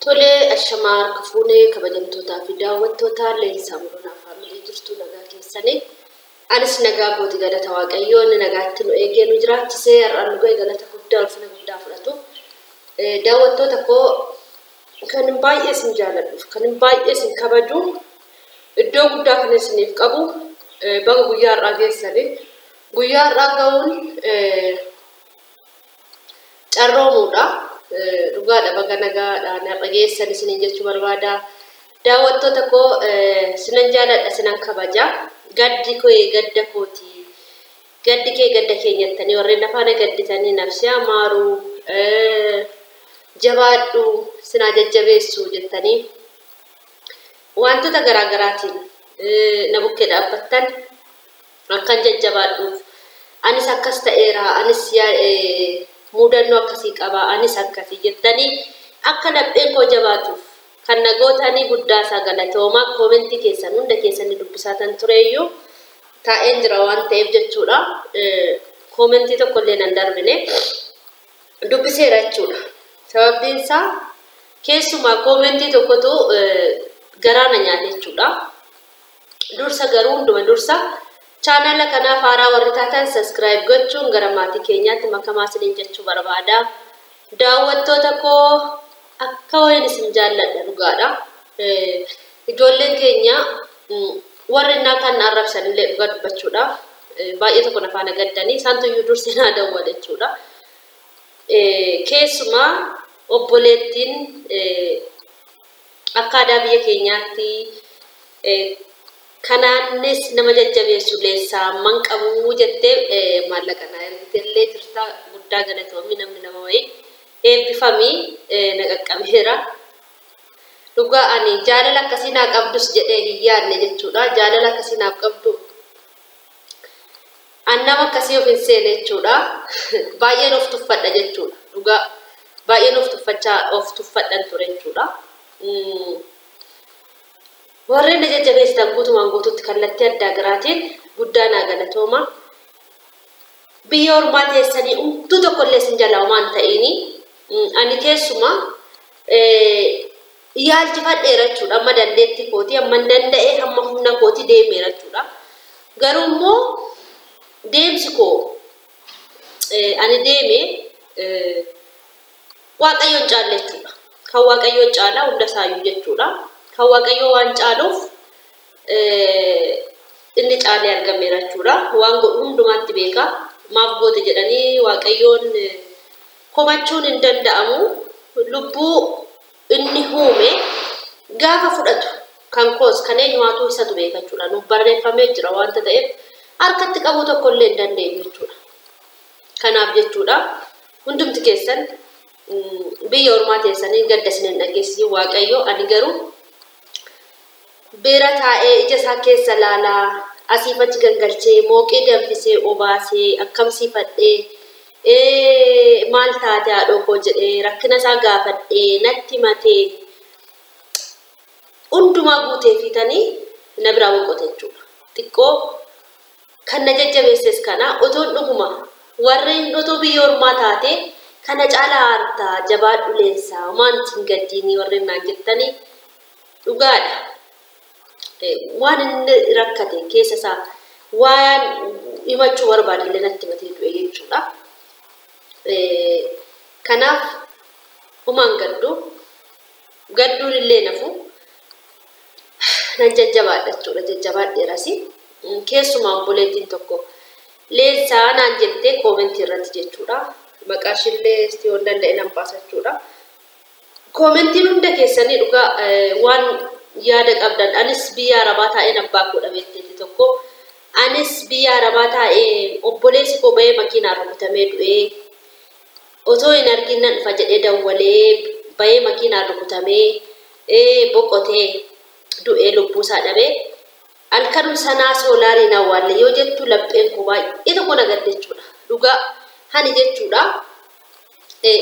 Tolee, ashamaa harka fuunee kabajamtootaa fi daawwattoota Leensaa Mul'unaa Faamilii jirtu nagaa keessanii. Anis nagaa kooti galata Waaqayyoo inni nagaatti nu eegee nu jiraachisee har'aan nu ga'e galata guddaa ulfina guddaa fudhatu. Daawwattoota koo kan baay'ee isin jaalladhuuf kan baay'ee isin kabaju iddoo guddaa kan isiniif qabu baga guyyaa har'aa geessanii. Guyyaa har'aa ga'uun carroomuudha. Dhugaadha baga nagaadhaan har'a geessan isiniin jechuu barbaada. Daawwattoota koo sinan jaaladha sinan kabaja. Gaddi kee gadda kooti. Gaddi kee gadda keenyattanii warreen afaana gadditanii nafsi amaaruu jabaadhu sinaa jajjabeessu jettanii wantoota garaagaraatiin na bukkee dhaabbattan akkan jajjabaadhuuf anis akkas ta'eera anis mudannoo akkasii qaba anis akkasii jettanii akka lapheen koo jabaatuuf kan nagootanii guddaa isaa galatoomaa koomentii keessan hunda keessanii dubbisaatan tureeyyuu taa'een jira waan ta'eef jechuudha. Koomentii tokkollee nan darbine dubbiseera jechuudha. Sababbiin isaa keessumaa koomentii tokkotu garaa na nyaate jechuudha. Dursa garuu hunduma dursa chaanala kanaaf haaraa warri taatan sabiskiraayib gochuun gara maatii keenyaatti makamaa isiniin jechuu barbaada. Daawwattoota koo akka wayin isin jaalladha dhugaadha. Ijoolleen keenya warri innaa kan arrabsan illee dhugaa dubbachuudhaaf baay'ee tokko na faana gaddanii isaantu dursi naa dawwala jechuudha. Keessumaa obboleettiin akka aadaa biyya keenyaatti kanaanis nama jajjabeessu Leensaa man qabuu jettee maallaqa naa ergitellee jirta guddaa galatoomii namni nama wayii eebbifamii na qaqqabeera. Dhugaa ani jaalala akkasii naa qabdus jedhee hin yaadne jechuudha. Jaalala akkasii naaf qabdu an nama akkasii of hin seene jechuudha. Baay'een of tuffadha jechuudha. Dhugaa baay'een of tuffachaa of tuffadhan ture jechuudha. Warreen na jajjabeessitan guutumaan guutuutti kallattii addaa garaatiin guddaa naa galatooma. Biyya ormaa teessanii hunduu tokkollee isin jalaa homaa hin ta'ini. Ani keessumaa yaalchifadheera jechuudha. Amma dandeettii kooti, amma danda'e, hamma humna kooti deemeera jechuudha. Garuu immoo deemsi koo ani deeme Waaqayyoon caala jechuudha. Kan Waaqayyoon caala hunda isaayyuu jechuudha. Kan Waaqayyoo waan caaluuf inni caalee argameera jechuudha. Waan godhu hundumaatti beeka. Maaf goote jedhanii Waaqayyoon komachuun hin danda'amu. Lubbuu inni uume gaafa fudhatu kan koos kan eenyumaatu isatu beeka jechuudha. Nuuf barreeffamee jira waanta ta'eef harkatti qabuu tokkollee hin dandeenyu jechuudha. Kanaaf jechuudha hundumti keessan biyya ormaa teessanii gadda isin hin dhageessisin Waaqayyo. Ani garuu bira taa'ee ija isaa keessa laalaa asiif achi gangalchee mooqee danfisee obaasee akkamsiifadhee maal taate haadhoo koo jedhee rakkina isaa gaafadhee natti matee hundumaa guutee fiitanii na biraa boqote jechuudha. Xiqqoo kan na jajjabeesses kana otoon dhuguma warreen otoo biyya ormaa taate kana caalaa aartaa jabaadhu Leensaa maal hin gaddiinii warreen naan jettanii dhugaadha. Waan inni rakkate keessa isaa waan himachuu barbaadillee natti matee du'e jechuudha. Kanaaf homaan gaddu gadduun illee nafu nan jajjabaadha jechuudha. Jajjabaadheeras keessumaa obboleettiin tokko Leensaa naan jettee koomentii irratti jechuudha. Maqaa ishiillee yoo danda'e nan baasa jechuudha. Koomentiin hunda keessanii dhugaa waan yaada qabdan anis biyya arabaa taa'een abbaa koo dhabeetteetti tokko anis biyya arabaa taa'ee obboleessi koo bahee makiinaan rukutamee du'ee otoo hin argin nan dhufa jedhee dawwalee bahee makiinaan rukutamee boqotee du'ee lubbuu isaa dhabee halkanum sanaa soolaariin awwaalle yoo jettu lapheen koo baay'ee tokko na gadde jechuudha. Dhugaa hani jechuudha.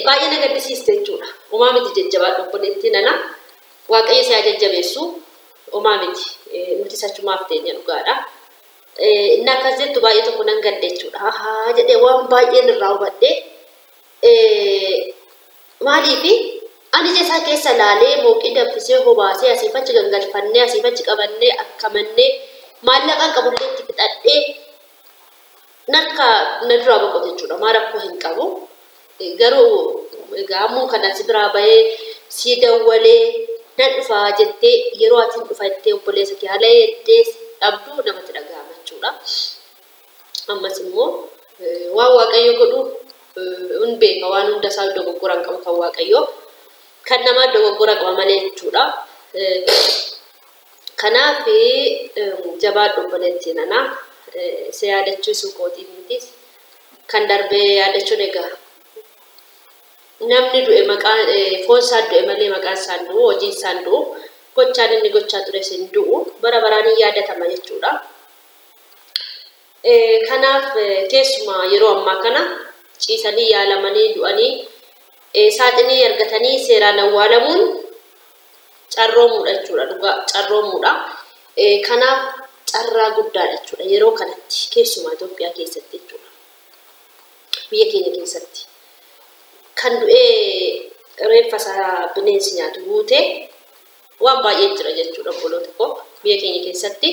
Baay'ee na gaddisiiste jechuudha. Homaa miti jajjabaadhu obboleettii nana. Waaqayyo si haa jajjabeessu. Homaa miti. Nuti sachumaaf teenya dhugaadha. Inni akkas jettu baay'ee tokko nan gadde jechuudha. Haa jedhee waan baay'een irraa hubadhe. Maaliifi Ani ija isaa keessa laalee mooqii danfisee hobaasee asiif achi gangalfannee asiif achi qabannee akkamannee maallaqaan qabullee itti fixadhee narka na duraa boqote jechuudha. Maa rakkoo hin qabu. Garuu egaa ammoo kana si biraa bahee si dawwalee nan dhufaa jettee yeroo ati hin dhufa jettee obboleessa kee haala eeddee dhabduu namatti dhaga'ama jechuudha. Ammas immoo waan Waaqayyo godhu hin beeka, waan hunda isaa dogoggora hin qabu kan Waaqayyo. Kan namaa dogoggora qaba malee jechuudha. Kanaaf jabaadhu obboleettii nana, isa yaadachiisuu kootiif miti. Kan darbee yaadachuun egaa namni du'e maqaan foon isaa du'e malee maqaan isaa hin du'u, hojiin isaa hin du'u, gochaan inni gochaa tures hin du'u, bara baraan hin yaadatama jechuudha. Kanaaf keessumaa yeroo ammaa kana ciisanii yaalamanii du'anii saaxinii argatanii seeraan awwaalamuun carroomuudha jechuudha, dhugaa carroomuudha. Kanaaf carraa guddaadha jechuudha yeroo kanatti keessumaa Itoophiyaa keessatti jechuudha. Biyya keenya keessatti. Kan du'ee reeffa isaa bineensi nyaatu guutee waan baay'ee jira jechuudha obboloota koo biyya keenya keessatti.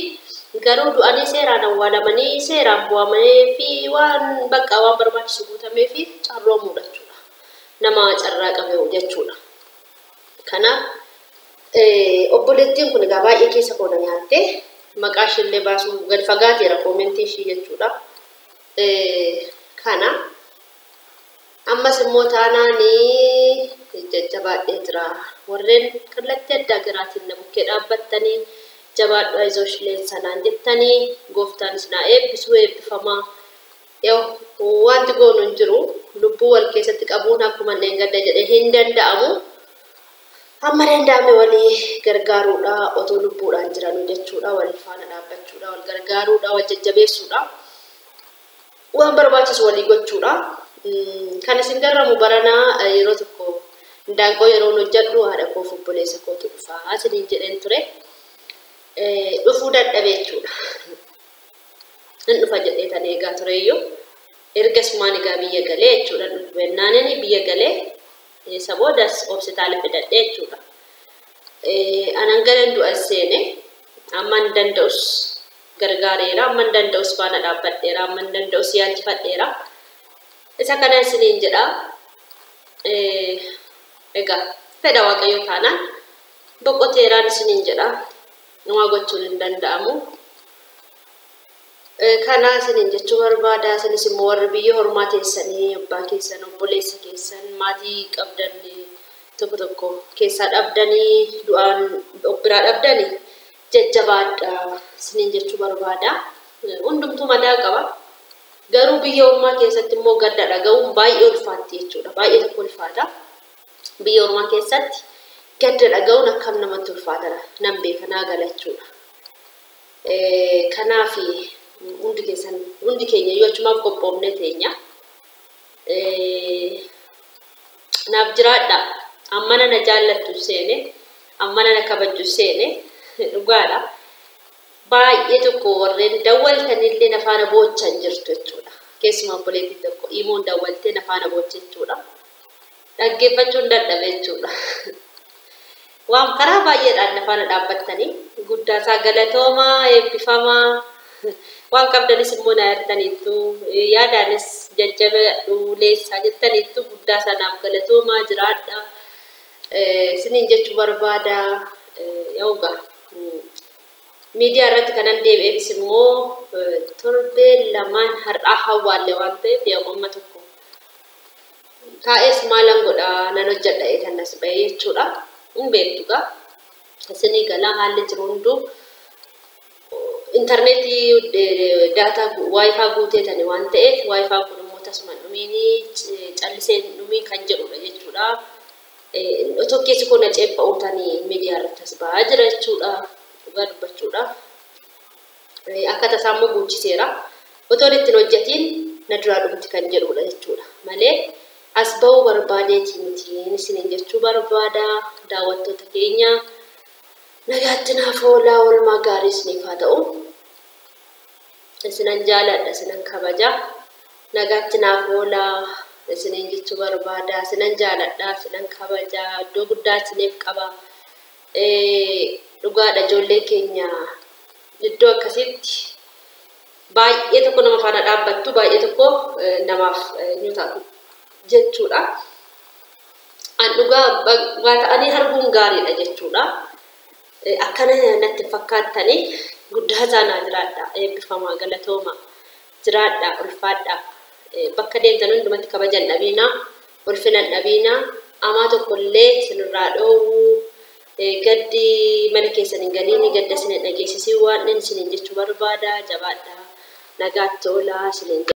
Garuu du'anii seeraan awwaalamanii seeraan bu'amanii fi waan bakka waan barbaachisu guutamee fi carroomuudha jechuudha. Nama carraa qabe jechuudha. Kanaaf obboleettiin kun egaa baay'ee keessa koo na nyaatte, maqaa isheellee baasuu gadi fagaateera koomentii ishii jechuudha. Kana ammas immoo taanaanii jajjabaadhee jira. Warreen kallattii addaa garaatiin na bukkee dhaabbattanii jabaadhu ayizoosh leensanaan jettanii gooftaan isin haa eebbisuu, eebbifamaa. Wanti goonu hin jiru, lubbuu wal keessatti qabuun akkuma inni gadda jedhee hin danda'amu. Hamma danda'ame walii gargaaruudha, otoo lubbuudhaan jiranuu jechuudha, wal faana dhaabbachuudha, wal gargaaruudha, wal jajjabeessuudha, waan barbaachisu walii gochuudha. Kan isin garramu baranaa yeroo tokko indaanqoo yeroo hojjedhu haadha koof obboleessa kootu dhufaa isiniin jedheen ture. Dhufuu dadhabe jechuudha. Hin dhufa jedhee tan eegaa tureyyuu. Ergasumaan egaa biyya galee jechuudha. Dhufennaanin biyya galee isa boodas hospitaala fidadhee jechuudha. Anan galan du'a seene amma hin danda'us gargaareera, amma hin danda'us faana dhaabbadheera, amma hin danda'us yaalchifadheera. Isa kana isiniin jedha. Egaa fedha Waaqayyo taanaan boqoteeraan isiniin jedha. Nama gochuun hin danda'amu. Kana isiniin jechuu barbaada. Isinis immoo warri biyya hormaa teessanii abbaa keessan, obboleessa keessan, maatii qabdan tokko tokko keessaa dhabdanii du'aan of biraa dhabdanii jajjabaadha isiniin jechuu barbaada. Hundumtuu madaa qaba. Garuu biyya ormaa keessatti immoo gadda dhaga'uun baay'ee ulfaatti jechuudha. Baay'ee tokko ulfaata. Biyya ormaa keessatti gadda dhaga'uun akkam namatti ulfaata nan beeka naa gala jechuudha. Kanaaf hundi keessan hundi keenya iyyuu achumaaf qophoofne teenya. Naaf jiraadha. Ammana na jaallattu seene, ammana na kabajju seene dhugaadha. Baay'ee tokko warreen dawwaltanillee na faana boochan jirtu jechuudha. Keessumaa obboleettiin tokko imoon dawwaltee na faana boocha jechuudha. Dhaggeeffachuun dadhabe jechuudha. Waan karaa baay'eedhaan na faana dhaabbattanii guddaasaa galatoomaa, eebbifamaa, waan qabdanis immoo na hirtaniittu, yaadaanis jajjabadhu leessaa jettaniittu guddaasaa naaf galatoomaa jiraadha. Isiniin jechuu barbaada. Yoogaa miidiyaa irratti kanan deebi'eefis immoo torbee lamaan har'aa hawwaalle waan ta'eef yeroo amma tokko taa'ees maalan godhaa nan hojjedha eetan as ba'ee jechuudha. Hin beektu gaa. Isinii galaa haalli jiru hunduu intarneetii daataa waayifaa guuteetani waan ta'eef waayifaan kun immoo tasuma dhumiinii callisee dhumiin kan jedhudha jechuudha. Otoo keessi kun na ceepha'uu tanii miidiyaa irratti as ba'aa jira jechuudha. Dhugaa dubbachuudha. Akka tasaa immoo guuchiseera. Otoon ittiin hojjetiin na duraa dhumti kan jedhudha jechuudha. Malee as ba'uu barbaadeeti miti isiniin jechuu barbaada. Daawwattoota keenya nagaatti naaf oolaa, oolmaa gaarii isiniif haa ta'u. Isinan jaaladha, isinan kabaja. Nagaatti naaf oolaa. Isiniin jechuu barbaada. Isinan jaaladha, isinan kabaja, iddoo guddaa isiniif qaba. Dhugaadha ijoollee keenya iddoo akkasitti baay'ee tokko nama faana dhaabbattu, baay'ee tokko namaaf nu taatu jechuudha. An dhugaa waa ta'anii arguun gaariidha jechuudha. Akkana natti fakkaattanii guddaa isaanaa jiraadha. Eebbifamaa, galatooma, jiraadha, ulfaadha. Bakka deemtan hundumatti kabajan dhabiinaa, ulfinan dhabiinaa, amaa tokkollee isinirraa dhoowwuu, gaddi mana keessan hin galiini, gadda isin hin dhageessisiin waan isiniin jechuu barbaada. Jabaadha, nagaatti oolaa isiniin.